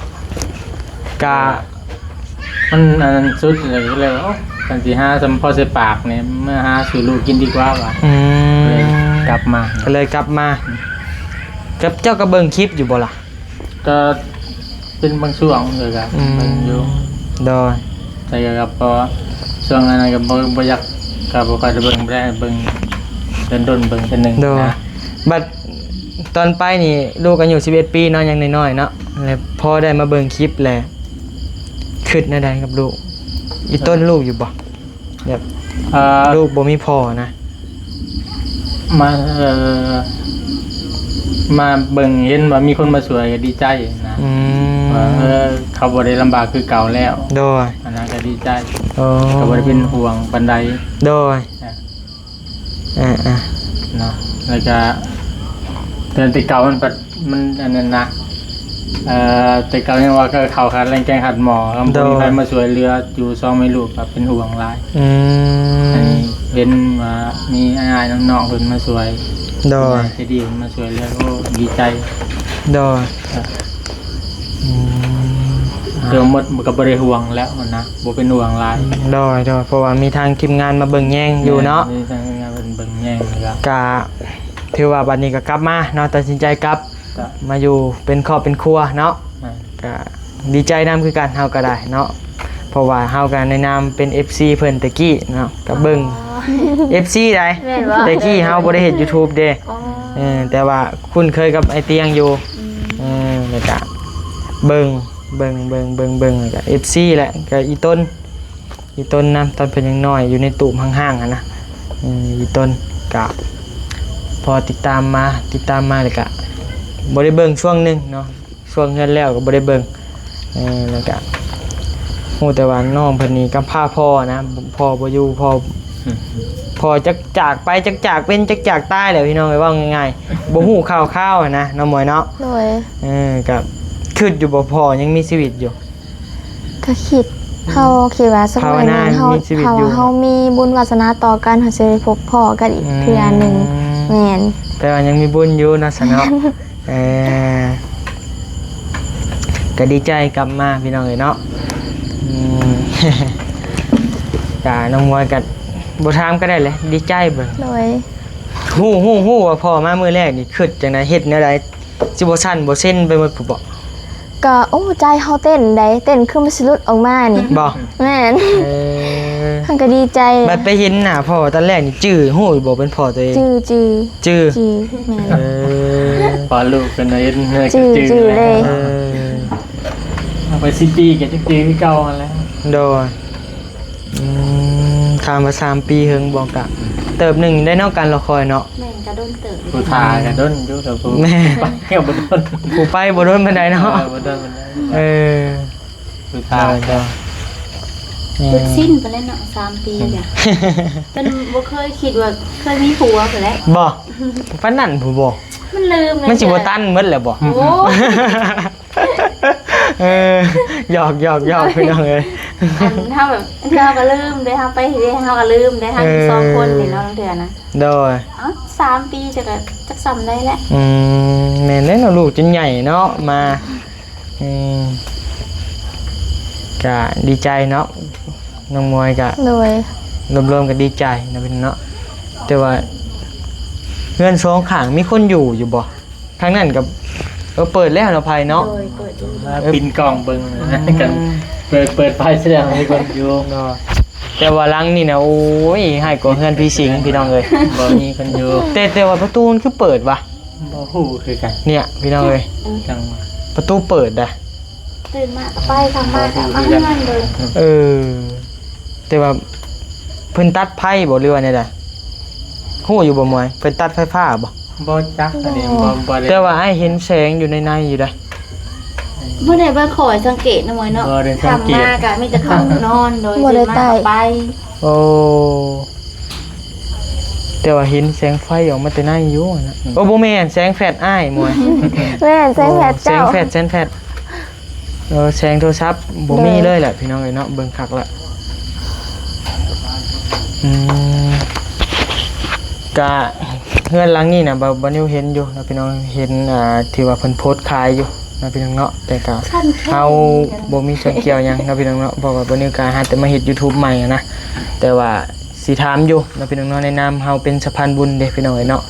ກະ ມັນອັນນັ້ນສຸດເລີຍ ກໍເລີຍວ່າ ໂອ້ ຄັນຊິຫາສ່ຳພໍໃສ່ປາກນີ້ ມາຫາສູ່ລູກກິນດີກວ່າວ່າ. ອືມ ເລີຍກັບມາ ກໍເລີຍກັບມາ. ອືມ ກັບເຈົ້າກໍເບິ່ງຄລິບຢູ່ບໍ່ລະ? ກໍເປັນບາງຊ່ວງເລີຍກໍ ອືມ ເບິ່ງຢູ່. ໂດຍ ແຕ່ກໍ ກໍເພາະວ່າຊ່ວງນັ້ນກໍບໍ່ ບໍ່ຢາກ ກໍບໍ່ຄ່ອຍໄດ້ເບິ່ງ ບໍ່ໄດ້ເບິ່ງ ດົນໆເບິ່ງເທື່ອໜຶ່ງ. ໂດຍ ນະ ບັດຕອນໄປນີ້ລູກອາຍຸສິບເອັດປີເນາະ ຍັງນ້ອຍໆເນາະ ແລ້ວພໍໄດ້ມາເບິ່ງຄລິບແລ້ວ ຄິດແນວໃດກັບລູກ? ອີ່ຕົນລູກຢູ່ບໍ່? ແບບ ເອີ ລູກບໍ່ມີພໍ່ນະ ມາ ເອີ ມາເບິ່ງເຫັນວ່າມີຄົນມາຊ່ວຍກໍດີໃຈນະ. ອືມ ວ່າ ເອີ ເຂົາບໍ່ໄດ້ລຳບາກຄືເກົ່າແລ້ວ. ໂດຍ ອັນນັ້ນກໍດີໃຈ. ໂອ້ ກໍບໍ່ໄດ້ເປັນຫ່ວງປານໃດ. ໂດຍ ອາ ເນາະ ແລ້ວກະ ແຕ່ແຕ່ເກົ່າມັນ ມັນອັນນັ້ນນະ ເອີ ແຕ່ເກົ່າຍັງວ່າເຂົ້າຂາດແລງແກງຂາດໝໍ້ ຄັນບໍ່ມີໃຜມາຊ່ວຍເຫຼືອຢູ່ສອງແມ່ລູກກໍເປັນຫ່ວງຫຼາຍ. ອືມ ອັນນີ້ເຫັນວ່າມີອ້າຍໆນ້ອງໆເພິ່ນມາຊ່ວຍ. ໂດຍ ໃຈດີເພິ່ນມາຊ່ວຍເຫຼືອ ໂອ້ ດີໃຈ. ໂດຍ ອືມ ຄືໝົດມັນກໍບໍ່ໄດ້ຫ່ວງແລ້ວນະ ບໍ່ເປັນຫ່ວງຫຼາຍ. ໂດຍ ໂດຍ ເພາະວ່າມີທາງທີມງານມາເບິ່ງແຍງຢູ່ເນາະ. ແມ່ນ ມີທາງທີມງານເພິ່ນເບິ່ງແຍງຢູ່ແລ້ວ ກະຖືວ່າບັດນີ້ກໍກັບມາເນາະ ຕັດສິນໃຈກັບ ກະ ມາຢູ່ເປັນຄອບເປັນຄົວເນາະ. ແມ່ນ ກະດີໃຈນຳຄືກັນ ເຮົາກໍໄດ້ເນາະ ເພາະວ່າເຮົາກໍໃນນາມເປັນເອັຟຊີເພິ່ນແຕ່ກີ້ເນາະ ກໍເບິ່ງ ອໍ ເອັຟຊີໃດ໋. ແມ່ນບໍ່? ແຕ່ກີ້ເຮົາບໍ່ໄດ້ເຮັດຢູທູບເດ້. ອໍ ເອີ ແຕ່ວ່າຄຸ້ນເຄີຍກັບອ້າຍຕຽງຢູ່. ອືມ ເອີ ແລ້ວກະເບິ່ງ ເບິ່ງ ເບິ່ງ ເບິ່ງ ເບິ່ງ ແລ້ວກະເອັຟຊີແຫຼະ ກະອີ່ຕົນ ອີ່ຕົນນຳ ຕອນເພິ່ນຍັງນ້ອຍ ຢູ່ໃນຕູບຫ້າງໆຫັ້ນນະ. ເອີ ອີ່ຕົນກະພໍຕິດຕາມມາ ຕິດຕາມມາ ແລ້ວກະບໍ່ໄດ້ເບິ່ງຊ່ວງໜຶ່ງເນາະ ຊ່ວງເຮືອນແລ້ວກໍບໍ່ໄດ້ເບິ່ງ. ເອີ ແລ້ວກະຮູ້ແຕ່ວ່ານ້ອງເພິ່ນນີ້ກຳພ້າພໍ່ນະ ພໍ່ບໍ່ຢູ່ ພໍ່ ອືມ ພໍ່ຈັກຈາກໄປ ຈັກຈາກເປັນ ຈັກຈາກຕາຍແຫຼະ ພີ່ນ້ອງເອີຍ ເວົ້າງ່າຍໆ ບໍ່ຮູ້ຂ່າວຄາວຫັ້ນນະ ນ້ອງມວຍເນາະ. ໂດຍ ເອີ ກໍຄິດຢູ່ບໍ່ ພໍ່ຍັງມີຊີວິດຢູ່? ກໍຄິດ ເຮົາຄິດວ່າສັກມື້ໜຶ່ງເຮົາ ຖ້າວ່າເຮົາມີບຸນວາສະໜາຕໍ່ກັນ ເຮົາຊິໄດ້ພົບພໍ້ກັນອີກເທື່ອໜຶ່ງ. ອືມ ແມ່ນ ແປວ່າຍັງມີບຸນຢູ່ເນາະ ຊັ້ນເນາະ. ເອີ ກໍດີໃຈກັບມາພີ່ນ້ອງເອີຍເນາະ. ອືມ ກະນ້ອງມວຍກໍບໍ່ຖາມກໍໄດ້ແຫຼະ ດີໃຈເບິ່ງ. ໂດຍ ຮູ້ ຮູ້ ຮູ້ວ່າພໍ່ມາມື້ແລກນີ້ຄິດຈັ່ງໃດ ເຮັດແນວໃດ ຊິບໍ່ສັ່ນບໍ່ເຊັນໄປໝົດພຸ້ນບໍ? ກໍ ໂອ້ ໃຈເຮົາເຕັ້ນໃດ ເຕັ້ນຄືມັນຊິຫຼຸດອອກມານີ້. ບໍ່? ແມ່ນ ເອີ ເຮົາກໍດີໃຈ. ບັດໄປເຫັນໜ້າພໍ່ຕອນແລກນີ້ ຈື່ ຮູ້ຢູ່ບໍ່ເປັນພໍ່ຕົວເອງ? ຈື່ ຈື່ ຈື່ ຈື່ ແມ່ນ. ເອີ ພໍລູກເພິ່ນເຫັນ ຈື່ ຈື່ເລີຍ. ເອີ ເອົາໄປຊິບປີກໍຍັງຈື່ຄືເກົ່າຫັ້ນແຫຼະ. ໂດຍ ອືມ ຖາມວ່າສາມປີເຫິງບໍ່ ກະເຕີບໜຶ່ງໄດ້ເນາະ ການລໍຄອຍເນາະ. ແມ່ນ ກະດົນເຕີບ. ຜູ້ຖ້າກະດົນຢູ່ ແຕ່ຜູ້ ແມ່ນ ໄປກໍບໍ່ດົນ ຜູ້ໄປບໍ່ດົນປານໃດເນາະ. ເອີ ບໍ່ດົນປານໃດ. ເອີ ຜູ້ຖ້າ ໂດຍ ໂດຍ ແມ່ນ ຈົນສິ້ນໄປແລ້ວເນາະ ສາມປີ ອືມ ກະ ຈົນບໍ່ເຄີຍຄິດວ່າເຄີຍມີຜົວພຸ້ນແຫຼະ. ບໍ່? ປານນັ້ນພຸ້ນບໍ່? ມັນລືມ ມັນຊິບໍ່ຕັນໝົດແລ້ວບໍ່? ໂອ້ ເອີ ຢອກໆໆ ພີ່ນ້ອງເອີຍ ອັນເຮົາແບບ ເຮົາກໍລືມເດ້ ເຮົາໄປເຮັດເວຍ ເຮົາກໍລືມເດ້ ເຮົາຢູ່ ເອີ ສອງຄົນນີ້ເນາະ ລາງເທື່ອນະ. ໂດຍ ເອົ້າ ສາມປີ ຈັກ ຈັກສ່ຳໃດແຫຼະ. ອືມ ແມ່ນເດ້ເນາະ ລູກຈົນໃຫຍ່ເນາະ ມາ ອືມ ກະດີໃຈເນາະ ນ້ອງມວຍກະ ໂດຍ ລວມໆກໍດີໃຈນະພີ່ນ້ອງເນາະ. ແຕ່ວ່າເຮືອນສອງຂ້າງມີຄົນຢູ່ຢູ່ບໍ່? ທາງນັ້ນກໍ ເອີ ເປີດແລ້ວເນາະ ໄຟເນາະ. ໂດຍ ເປີດຢູ່ ມາ ເອີ ປິ່ນກ້ອງເບິ່ງ ອືມ ກັນ ເປີດ ເປີດໄຟແສດງວ່າມີຄົນຢູ່ເນາະ. ແຕ່ວ່າຫຼັງນີ້ນະ ໂອ້ຍ ຮ້າຍກວ່າເຮືອນຜີສິງ ພີ່ນ້ອງເອີຍ ບໍ່ມີຄົນຢູ່. ແຕ່ ແຕ່ວ່າປະຕູມັນຄືເປີດວະ? ບໍ່ຮູ້ຄືກັນ ເນຍ ພີ່ນ້ອງເອີຍ ຈັ່ງ ປະຕູເປີດດາ ຕື່ນມາກໍໄປ ຄ່ຳມາກໍມາເຮືອນເລີຍ. ເອີ ແຕ່ວ່າເພິ່ນຕັດໄຟບໍ່ ຫຼືວ່າແນວໃດ? ຮູ້ຢູ່ບໍ່ ມວຍ? ເພິ່ນຕັດໄຟຟ້າບໍ່? ບໍ່ຈັກ ອັນນີ້ ບໍ່ ບໍ່ ບໍ່ໄດ້ ແຕ່ວ່າອ້າຍເຫັນແສງຢູ່ໃນໃນຢູ່ໃດ. ບໍ່ໄດ້ ບໍ່ຄ່ອຍສັງເກດນະ ມວຍເນາະ. ບໍ່ໄດ້ສັງເກດ ຄ່ຳມາກໍມີແຕ່ເຂົ້ານອນ ໂດຍ ບໍ່ໄດ້ ຕື່ນມາກໍໄປ. ໂອ້ ແຕ່ວ່າເຫັນແສງໄຟອອກມາແຕ່ໃນຢູ່ນະ. ອືມ ໂອ້ ບໍ່ແມ່ນ ແສງແຟດອ້າຍ ມວຍ. ແມ່ນ ແສງແຟດ ໂອ້ ເຈົ້າ ແສງແຟດ ແສງແຟດ. ເອີ ແສງໂທລະສັບບໍ່ມີເລີຍແຫຼະ ໂດຍ ພີ່ນ້ອງເອີຍເນາະ ເບິ່ງຄັກລະ. ອືມ ກະ ເຮືອນຫຼັງນີ້ນະ ບ່າວ ບ່າວນິວເຫັນຢູ່ເນາະພີ່ນ້ອງ ເຫັນ ອ່າ ທີ່ວ່າເພິ່ນໂພສຂາຍຢູ່ເນາະພີ່ນ້ອງເນາະ ແຕ່ກະເຮົາບໍ່ມີສ່ວນກ່ຽວຫຍັງເນາະພີ່ນ້ອງເນາະ ເພາະວ່າບ່າວນິວກະຫາແຕ່ມາເຮັດຢູທູບໃໝ່ຫັ້ນນະ ແຕ່ວ່າຊິຖາມຢູ່ເນາະພີ່ນ້ອງເນາະ ໃນນາມເຮົາເປັນສະພານບຸນເດ້ພີ່ນ້ອງເອີຍເນາະ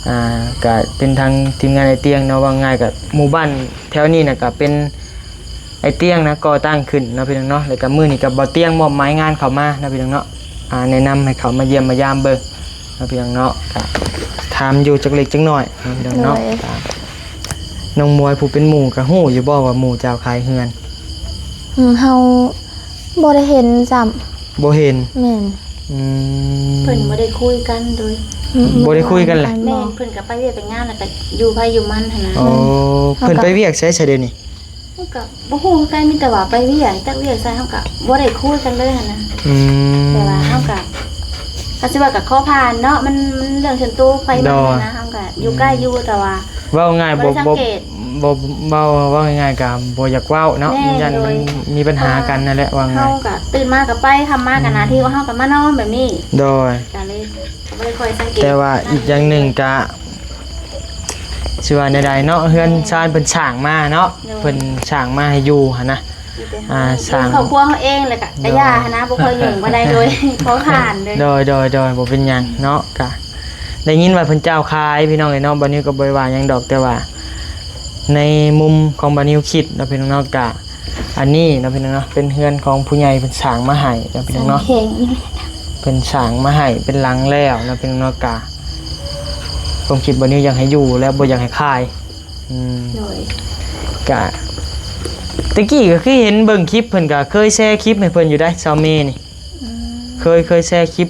ອ່າ ກະເປັນທາງທີມງານອ້າຍຕຽງເນາະ ເວົ້າງ່າຍກະໝູ່ບ້ານແຖວນີ້ນະກະເປັນ ໄອ້ຕຽງນະກໍ່ຕັ້ງຂຶ້ນເນາະພີ່ນ້ອງເນາະ ແລ້ວກະມື້ນີ້ກະບ່າວຕຽງມອບໝາຍງານເຂົ້າມາເນາະພີ່ນ້ອງເນາະ ອ່າ ແນະນຳໃຫ້ເຂົ້າມາຢ້ຽມມາຢາມເບິ່ງເນາະພີ່ນ້ອງເນາະ ກະຖາມຢູ່ຈັກເລັກຈັກນ້ອຍເນາະພີ່ນ້ອງເນາະ ໂດຍ ກະນ້ອງມວຍຜູ້ເປັນໝູ່ກະຮູ້ຢູ່ບໍ່ວ່າໝູ່ເຈົ້າຂາຍເຮືອນ? ອືມ ເຮົາບໍ່ໄດ້ເຫັນຊ້ຳ ບໍ່ເຫັນ ແມ່ນ ອືມ ເພິ່ນບໍ່ໄດ້ຄຸຍກັນໂດຍ ອືມ ບໍ່ໄດ້ຄຸຍກັນແຫຼະ ແມ່ນ ເພິ່ນກະໄປວຽກໄປງານ ແລ້ວກະຢູ່ໃຜຢູ່ມັນຫັ້ນນະ ອໍ ເພິ່ນໄປວຽກໃສຊະດຽວນີ້? ເຮົາກະບໍ່ຮູ້ຄືກັນ ມີແຕ່ວ່າໄປວຽກ ຈັກວຽກໃສ ເຮົາກະບໍ່ໄດ້ຄຸຍກັນເລີຍຫັ້ນນະ ອືມ ແຕ່ວ່າເຮົາກະ ກະຊິວ່າກະຂໍຜ່ານເນາະ ມັນ ມັນເລື່ອງສ່ວນຕົວໃຜມັນຫັ້ນນະ ເຮົາກະຢູ່ໃກ້ຢູ່ ແຕ່ວ່າເວົ້າງ່າຍ ບໍ່ ບໍ່ ບໍ່ ເວົ້າ ເວົ້າງ່າຍໆກະບໍ່ຢາກເວົ້າເນາະ ຢ້ານມັນມີບັນຫາກັນນັ້ນແຫຼະ ເວົ້າງ່າຍ ເຮົາກະຕື່ນມາກະໄປ ຄ່ຳມາກະໜ້າທີ່ ເຮົາກະມານອນແບບນີ້ ໂດຍ ກະເລີຍ ບໍ່ໄດ້ຄ່ອຍສັງເກດ ແຕ່ວ່າອີກຢ່າງໜຶ່ງກະ ຊິວ່າແນວໃດເນາະ ເຮືອນຊານເພິ່ນສ້າງມາເນາະ ໂດຍ ເພິ່ນສ້າງມາໃຫ້ຢູ່ຫັ້ນນະ ມີແຕ່ ອ່າ ສ້າງຄອບຄົວເຮົາເອງ ແລ້ວກະ ໂດຍ ກະຢ່າຫັ້ນນະ ບໍ່ຄ່ອຍຫຍຸ້ງປານໃດ ໂດຍ ຂໍຜ່ານເລີຍ ໂດຍ ໂດຍ ໂດຍ ບໍ່ເປັນຫຍັງເນາະ ກະໄດ້ຍິນວ່າເພິ່ນເຈົ້າຂາຍ ພີ່ນ້ອງເອີຍເນາະ ບ່າວນິວກະບໍ່ໄດ້ວ່າຫຍັງດອກ ແຕ່ວ່າໃນມຸມຂອງບ່າວນິວຄິດເນາະ ພີ່ນ້ອງເນາະ ກະ ອັນນີ້ເນາະພີ່ນ້ອງເນາະ ເປັນເຮືອນຂອງຜູ້ໃຫຍ່ເພິ່ນສ້າງມາໃຫ້ເນາະພີ່ນ້ອງເນາະ ເພິ່ນສ້າງມາໃຫ້ເປັນຫຼັງແລ້ວເນາະພີ່ນ້ອງເນາະ ກະຄວາມຄິດບ່າວນິວຢາກໃຫ້ຢູ່ແລ້ວ ບໍ່ຢາກໃຫ້ຂາຍ ອືມ ໂດຍ ກະ ແຕ່ກີ້ກະຄືເຫັນເບິ່ງຄລິບ ເພິ່ນກະເຄີຍແຊຄລິບໃຫ້ເພິ່ນຢູ່ໃດ໋ ສາວເມນີ້ ອືມ ເຄີຍ ເຄີຍແຊຄລິບ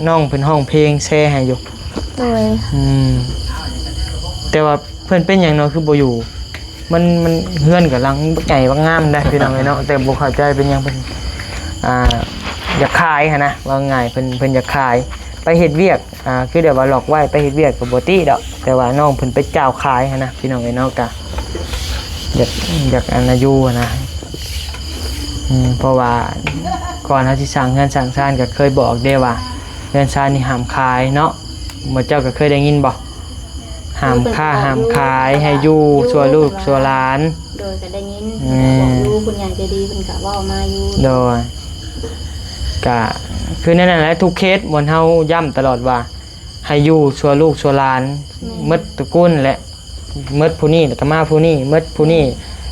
ນ້ອງເພິ່ນຮ້ອງເພງແຊໃຫ້ຢູ່ ໂດຍ ອືມ ແຕ່ວ່າ ເພິ່ນເປັນຫຍັງເນາະ ຄືບໍ່ຢູ່ ມັນ ມັນ ເຮືອນກຳລັງໃຫຍ່ບັກງາມໄດ໋ພີ່ນ້ອງເອີຍເນາະ ແຕ່ບໍ່ເຂົ້າໃຈເປັນຫຍັງເພິ່ນ ອ່າ ຢາກຂາຍຫັ້ນນະ ເວົ້າງ່າຍ ເພິ່ນ ເພິ່ນຢາກຂາຍ ໄປເຮັດວຽກ ອ່າ ຄືແບບວ່າລັອກໄວ້ ໄປເຮັດວຽກກະບໍ່ຕິດອກ ແຕ່ວ່ານ້ອງເພິ່ນໄປຈ້າວຂາຍຫັ້ນນະ ພີ່ນ້ອງເອີຍເນາະ ກະຢາກ ຢາກອັນນະຢູ່ຫັ້ນນະ ອືມ ເພາະວ່າກ່ອນເຮົາຊິສ້າງເຮືອນສ້າງຊານກະເຄີຍບອກເດ້ວ່າ ເຮືອນຊານນີ້ຫ້າມຂາຍເນາະ ໝູ່ເຈົ້າກະເຄີຍໄດ້ຍິນບໍ່? ຫ້າມຄ້າຫ້າມຂາຍ ໃຫ້ຢູ່ຊົ່ວລູກຊົ່ວຫຼານ ໂດຍ ກະໄດ້ຍິນ ອືມ ເພິ່ນກະບອກຢູ່ ຜູ້ໃຫຍ່ໃຈດີເພິ່ນກະເວົ້າມາຢູ່ ໂດຍ ກະຄືແນວນັ້ນແຫຼະ ທຸກເຂດບ່ອນເຮົາຢ້ຳຕະຫຼອດວ່າ ໃຫ້ຢູ່ຊົ່ວລູກຊົ່ວຫຼານ ແມ່ນ ໝົດຕະກູນແຫຼະ ໝົດຜູ້ນີ້ແລ້ວກະມາຜູ້ນີ້ ໝົດຜູ້ນີ້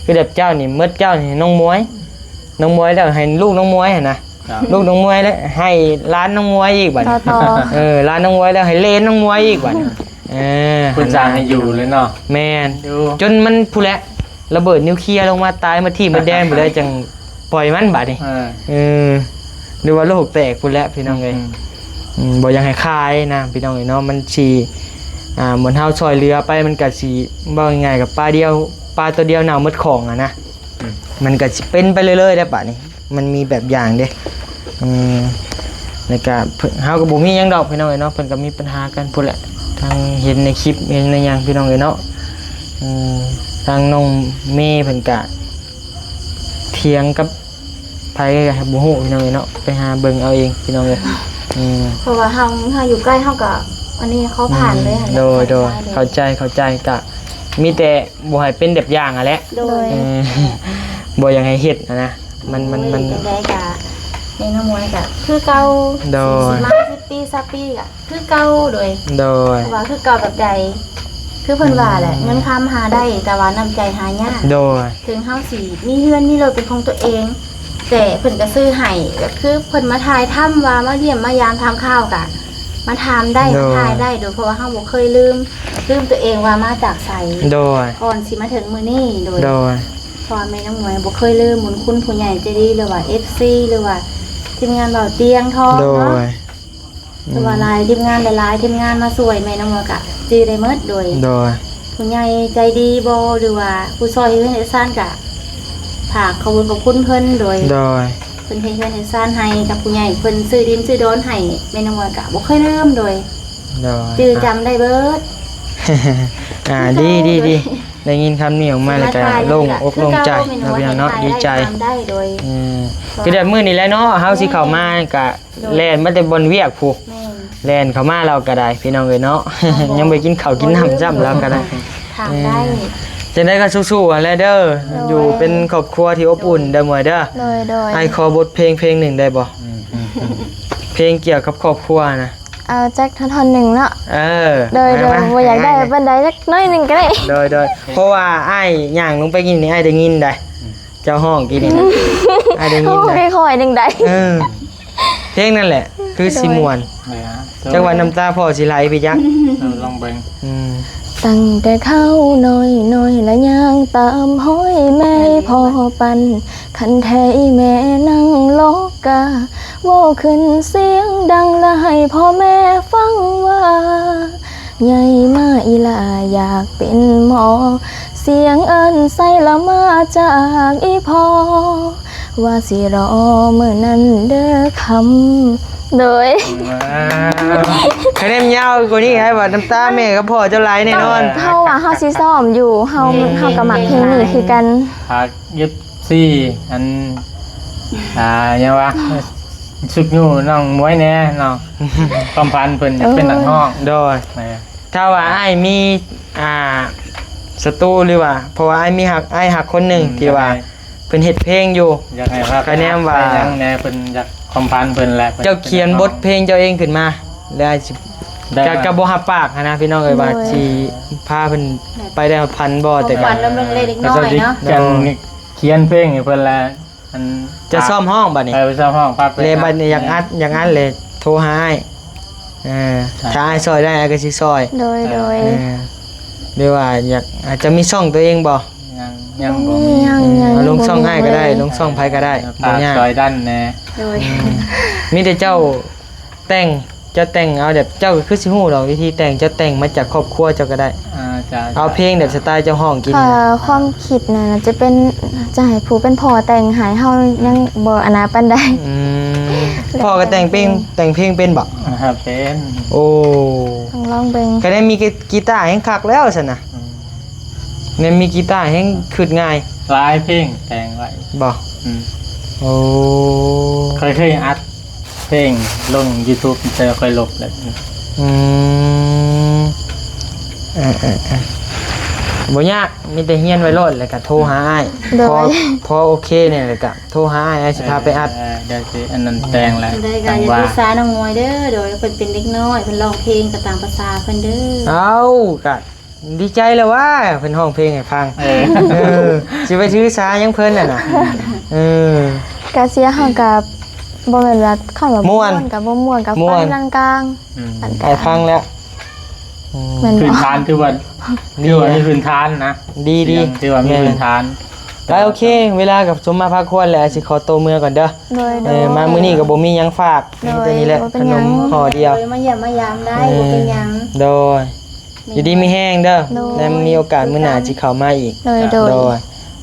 ຄືແບບເຈົ້ານີ້ ໝົດເຈົ້ານີ້ ນ້ອງມວຍ ນ້ອງມວຍແລ້ວໃຫ້ລູກນ້ອງມວຍຫັ້ນນະ ລູກນ້ອງມວຍແລ້ວໃຫ້ຫຼານນ້ອງມວຍອີກບາດນີ້ ຕໍ່ໆ ເອີ ຫຼານນ້ອງມວຍແລ້ວໃຫ້ເຫຼນນ້ອງມວຍອີກບາດນີ້ ເອີ ເພິ່ນສ້າງໃຫ້ຢູ່ເລີຍເນາະ ແມ່ນ ຢູ່ ຈົນມັນພຸ້ນແຫຼະ ລະເບີດນິວເຄຍລົງມາຕາຍໝົດທີ່ໝົດແດນພຸ້ນແຫຼະ ຈັ່ງປ່ອຍມັນບາດນີ້ ເອີ ເອີ ຫຼືວ່າໂລກແຕກພຸ້ນແຫຼະພີ່ນ້ອງເອີຍ ອືມ ອືມ ບໍ່ຢາກໃຫ້ຂາຍນະພີ່ນ້ອງເອີຍເນາະ ມັນຊິ ອ່າ ໝົນເຮົາຊ່ອຍເຫຼືອໄປ ມັນກະຊິ ເວົ້າງ່າຍໆ ກະປາດຽວ ປາໂຕດຽວເນົ່າໝົດຂອງຫັ້ນນະ ອືມ ມັນກະຊິເປັນໄປເລື້ອຍໆ ແລ້ວບາດນີ້ ມັນມີແບບຢ່າງເດ້ ອືມ ແລ້ວກະເພິ່ນ ເຮົາກະບໍ່ມີຫຍັງດອກພີ່ນ້ອງເອີຍເນາະ ເພິ່ນກະມີປັນຫາກັນພຸ້ນແຫຼະ ທັງເຫັນໃນຄລິບ ເຫັນໃນຫຍັງພີ່ນ້ອງເອີຍເນາະ ອືມ ທາງນ້ອງເມເພິ່ນກະຖຽງກັບໃຜກະບໍ່ຮູ້ພີ່ນ້ອງເອີຍເນາະ ໄປຫາເບິ່ງເອົາເອງພີ່ນ້ອງເອີຍ ອືມ ເພາະວ່າເຮົາ ເຮົາຢູ່ໃກ້ ເຮົາກະ ອັນນີ້ຂໍຜ່ານເລີຍ ອືມ ຫັ້ນແຫຼະ ໂດຍ ເຂົ້າໃຈ ເຂົ້າໃຈ ກະມີແຕ່ບໍ່ໃຫ້ເປັນແບບຢ່າງຫັ້ນແຫຼະ ໂດຍ ເອີ ບໍ່ຢາກໃຫ້ເຮັດຫັ້ນນະ ມັນ ມັນ ມັນ ໂອ້ຍ ຈັ່ງໃດກະ ແມ່ນ້ອງມວຍກະຄືເກົ່າ ໂດຍ ຊິມາສິບປີ ຊາວປີກະຄືເກົ່າ ໂດຍ ໂດຍ ເພາະວ່າຄືເກົ່າແບບໃດ ຄືເພິ່ນວ່າແຫຼະ ອືມ ເງິນຄຳຫາໄດ້ ແຕ່ວ່ານ້ຳໃຈຫາຍາກ ໂດຍ ເຖິງເຮົາຊິມີເຮືອນມີລົດເປັນຂອງຕົວເອງ ແຕ່ເພິ່ນກະຊື້ໃຫ້ ແບບຄືເພິ່ນມາຖ່າຍທຳວ່າມາຢ້ຽມມາຢາມຖາມຂ່າວກະມາຖາມໄດ້ ໂດຍ ມາຖ່າຍໄດ້ ໂດຍ ເພາະວ່າເຮົາບໍ່ເຄີຍລືມ ລືມຕົວເອງວ່າມາຈາກໃສ ໂດຍ ກ່ອນຊິມາເຖິງມື້ນີ້ ໂດຍ ໂດຍ ເພາະວ່າແມ່ນ້ອງມວຍບໍ່ເຄີຍລືມບຸນຄຸນຜູ້ໃຫຍ່ໃຈດີ ຫຼືວ່າເອັຟຊີ ຫຼືວ່າທີມງານເບົາຕຽງທອງເນາະ ໂດຍ ອືມ ແຕ່ວ່າຫຼາຍທີມງານ ຫຼາຍໆທີມງານມາຊ່ວຍ ແມ່ນ້ອງມວຍກະຈື່ໄດ້ໝົດ ໂດຍ ໂດຍ ຜູ້ໃຫຍ່ໃຈດີບໍ່ ຫຼືວ່າຜູ້ຊ່ອຍເຮັດເຮືອນເຮັດຊານກະ ຝາກຂອບຄຸນຂອບຄຸນເພິ່ນ ໂດຍ ໂດຍ ເພິ່ນເຮັດເຮືອນເຮັດຊານໃຫ້ກັບຜູ້ໃຫຍ່ ເພິ່ນຊື້ດິນຊື້ດອນໃຫ້ ແມ່ນ້ອງມວຍກະບໍ່ເຄີຍລືມ ໂດຍ ໂດຍ ຈື່ຈຳໄດ້ເບິດ ອ່າ ດີ ດີ ດີ ໄດ້ຍິນຄຳນີ້ອອກມາແລ້ວກະໂລ່ງອົກໂລ່ງໃຈເນາະ ພີ່ນ້ອງເນາະ ດີໃຈ ອືມ ຄືແບບມື້ນີ້ແຫຼະເນາະ ເຮົາຊິເຂົ້າມາກະ ໂດຍ ແລ່ນມາແຕ່ບ່ອນວຽກພຸ້ນ ແມ່ນ ແລ່ນເຂົ້າມາລາວກໍໄດ້ ພີ່ນ້ອງເອີຍເນາະ. ຍັງບໍ່ໄດ້ກິນເຂົ້າກິນນ້ຳຊ້ຳລາວກໍໄດ້. ຖາມໄດ້. ຈັ່ງໃດກໍສູ້ໆຫັ້ນແຫຼະເດີ. ໂດຍ. ຢູ່ເປັນຄອບຄົວທີ່ອົບອຸ່ນເດີ ໝວຍເດີ. ໂດຍໆ. ອ້າຍຂໍບົດເພງເພງໜຶ່ງໄດ້ບໍ່? ອືມໆໆ ເພງກ່ຽວກັບຄອບຄົວນະ. ເອົາຈັກທ່ອນໜຶ່ງເນາະ. ເອີ. ໂດຍໆ. ມາໆ ບໍ່ຢາກໄດ້ປານໃດ ຈັກໜ້ອຍໜຶ່ງກໍໄດ້. ໂດຍໆ. ເພາະວ່າອ້າຍຍ່າງລົງໄປກິນນີ້ ອ້າຍໄດ້ຍິນໄດ໋. ອືມ. ເຈົ້າຮ້ອງກີ້ນີ້ນະ ອ້າຍໄດ້ຍິນນະ. ໂອ້ ຄ່ອຍໆໜຶ່ງໃດ. ເອີ ເພງນັ້ນແຫຼະ ຄືຊິມ່ວນ. ໂດຍ. ຈັກວ່ານ້ຳຕາພໍ່ຊິໄຫຼໄປຈັກ. ເອີ ລອງເບິ່ງ. ອືມ. ຕັ້ງແຕ່ເຂົານ້ອຍໆ ລະຍ່າງຕາມຮອຍແມ່ພໍ່ປັ່ນ ຄັນແທ້ອີແມ່ນັ່ງລອກກາ ເວົ້າຂຶ້ນສຽງດັງ ລະໃຫ້ພໍ່ແມ່ຟັງວ່າ ໃຫຍ່ມາອີຫຼ້າຢາກເປັນໝໍ ສຽງເອີ້ນໃສ່ລະມາຈາກອີ່ພໍ່ ວ່າຊິລໍມື້ນັ້ນເດີຄຳ. ໂດຍ. ວ້າວ ຄະແນນຍາວກວ່ານີ້ໃຫ້ວ່ານ້ຳຕາແມ່ກັບພໍ່ເຈົ້າໄຫຼແນ່ນອນ. ເຮົາວ່າເຮົາຊິຊ້ອມຢູ່ ເຮົາ ເຮົາກໍມັກເພງນີ້ຄືກັນ. ຝາກ ເອັຟຊີ ອັນ ອ່າ ຫຍັງວະ ຊຸກຍູ້ນ້ອງໝວຍແດ່ເນາະ ຄວາມຝັນເພິ່ນ ເອີ ເປັນນັກຮ້ອງ. ໂດຍ. ແມ່ນ. ຖ້າວ່າອ້າຍມີ ອ່າ ສັດຕູ ຫຼືວ່າ ເພາະວ່າອ້າຍມີຮັກ ອ້າຍຮັກຄົນໜຶ່ງ ອືມ ທີ່ວ່າ ຢາກໃຫ້ ເພິ່ນເຮັດເພງຢູ່ ຢາກໃຫ້ພາໄປ ຄະແນນວ່າ ຫາໄປຫຍັງແດ່ ເພິ່ນຢາກຄວາມຝັນເພິ່ນແຫຼະ ເຈົ້າຂຽນບົດເພງເຈົ້າເອງຂຶ້ນມາ ແລ້ວອ້າຍຊິ ໄດ້ ກໍ ກໍບໍ່ຮັບປາກຫັ້ນນະ ພີ່ນ້ອງເອີຍ ໂດຍ ວ່າຊິພາເພິ່ນໄປໄດ້ຮອດຝັນບໍ່ ແຕ່ກໍ ຄວາມຝັນລຳເລັກໆນ້ອຍໆເນາະ ເຈົ້າຊິ ໂດຍ ຂຽນເພງໃຫ້ເພິ່ນແຫຼະ. ອັນ ຈະຊ້ອມຮ້ອງບັດນີ້ ເອີ ໄປຊ້ອມຮ້ອງ ພາໄປ ແລ້ວບັດນີ້ຢາກອັດ ຢາກອັດແລ້ວໂທຫາອ້າຍ. ເອີ ຖ້າອ້າຍຊ່ອຍໄດ້ ອ້າຍກໍຊິຊ່ອຍ. ໂດຍ ໂດຍ. ເອີ ຫຼືວ່າຢາກ ອາດຈະມີຊ່ອງຕົວເອງບໍ່? ຍັງ ຍັງບໍ່ມີ. ຍັງ ອືມ ຍັງ ເອົາລົງຊ່ອງອ້າຍກໍໄດ້ ລົງຊ່ອງໃຜກໍໄດ້ ບໍ່ຍາກ ຊ່ອຍດັນແດ່. ໂດຍ. ອືມ ມີແຕ່ເຈົ້າ ແຕ່ງ ເຈົ້າແຕ່ງເອົາແບບ ເຈົ້າກໍຄືຊິຮູ້ດອກວິທີແຕ່ງ ເຈົ້າແຕ່ງມາຈາກຄອບຄົວເຈົ້າກໍໄດ້. ອ່າ ເຈົ້າ ເອົາເພງແບບສະໄຕເຈົ້າຮ້ອງກິນ. ເອີ ຄວາມຄິດນະ ຈະເປັນ ຈະໃຫ້ຜູ້ເປັນພໍ່ແຕ່ງໃຫ້ ເຮົາຍັງບໍ່ອັນນາປານໃດ. ອືມ ພໍ່ກໍແຕ່ງເພງ ແຕ່ງເພງເປັນບໍ່? ອ່າ ເປັນ. ໂອ້ ຕ້ອງລອງເບິ່ງ. ກໍໄດ້ມີກີຕາແຮງຄັກແລ້ວຊັ້ນນະ. ອືມ ແມ່ນ ມີກີຕາແຮງຄຶດງ່າຍ. ຫຼາຍເພງແຕ່ງໄວ້. ບໍ່? ອືມ. ໂອ້ ຂ້ອຍເຄີຍອັດເພງລົງຢູທູບ ແຕ່ຂ້ອຍລົບແລ້ວ. ອືມ ເອີໆໆ ບໍ່ຍາກ ມີແຕ່ຮຽນໄວ້ໂລດ ແລ້ວກະໂທຫາອ້າຍ. ໂດຍ. ພໍ ພໍໂອເຄນີ້ ແລ້ວກະໂທຫາອ້າຍ ອ້າຍຊິພາໄປອັດ. ເອີໆ ດຽວຊິອັນນັ້ນແຕ່ງແລ້ວ. ຈັ່ງໃດກໍຢ່າຖືສານ້ອງມວຍເດີ. ໂດຍ. ເພິ່ນເປັນເດັກນ້ອຍ ເພິ່ນຮ້ອງເພງກໍຕາມພາສາເພິ່ນເດີ. ເອົ້າ ກະ ດີໃຈແລ້ວຫວາ ເພິ່ນຮ້ອງເພງໃຫ້ຟັງ. ເອີ ເອີ ຊິໄປຖືສາຫຍັງເພິ່ນຫັ້ນນະ. ເອີ ກະສຽງເຮົາກະບໍ່ແມ່ນວ່າ ຄຳວ່າມ່ວນ ມ່ວນກະບໍ່ມ່ວນ ກະຟັງກາງໆ. ອືມ ປານກາງ ໃຫ້ຟັງແລ້ວ. ອືມ ແມ່ນບໍ່? ພື້ນຖານຖືວ່າ ດີ ຖືວ່າມີພື້ນຖານນະ. ດີໆ ສຽງຖືວ່າມີພື້ນຖານ. ແມ່ນ. ໄປ ໂອເຄ ເວລາກໍສົມມາພາຄວນແລ້ວ ຊິຂໍໂຕເມືອກ່ອນເດີ. ໂດຍໆ. ເອີ ມາມື້ນີ້ກໍບໍ່ມີຫຍັງຝາກ ໂດຍ ມີແຕ່ນີ້ແຫຼະ ບໍ່ເປັນຫຍັງ ຂະໜົມຫໍ່ດຽວ. ໂດຍ ມາຢ້ຽມມາຢາມໄດ້ ອືມ ບໍ່ເປັນຫຍັງ. ໂດຍ. ຢູ່ດີມີແຮງເດີ. ໂດຍ. ແລ້ວມີໂອກາດມື້ໜ້າຊິເຂົ້າມາອີກ. ໂດຍໆ. ໂດຍ.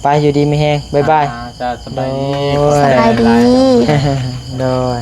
ໄປ ຢູ່ດີມີແຮງ ບາຍບາຍ. ອ່າ ສະບາຍດີ. ໂດຍ. ສະບາຍດີ. ໂດຍ.